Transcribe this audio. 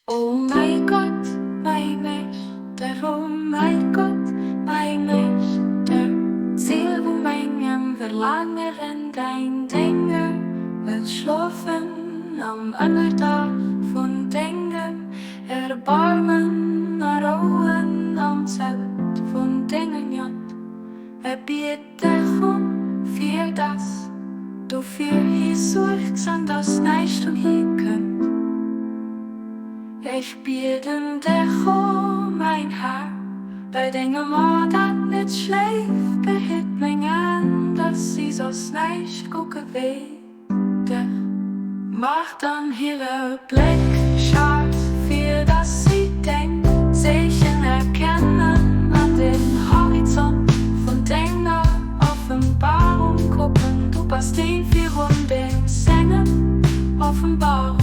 O mäi Gott, mäi Meeschter, o mäi Gott, mäi Meeschter, Ziel vu mengem Verlaangeren däin Dénger wëll schlofen am Ënnerdach vun dengem Erbarmen a rouen am Zelt vun denger Gnod. E biet dech un, fir dass du fir hie suergs an dass näischt un hie kënnt. Ech bieden dech, o mäin Här, bei dengem A dat net schléift, behitt meng Aen, dass si soss näischt kucke wéi dech. Maach dann hire Bléck schaarf, fir dass si deng Zeechen erkennen an den Horizont vun denger Offenbarung kucken. Du bass deen, virun deem sengem Offenbarung.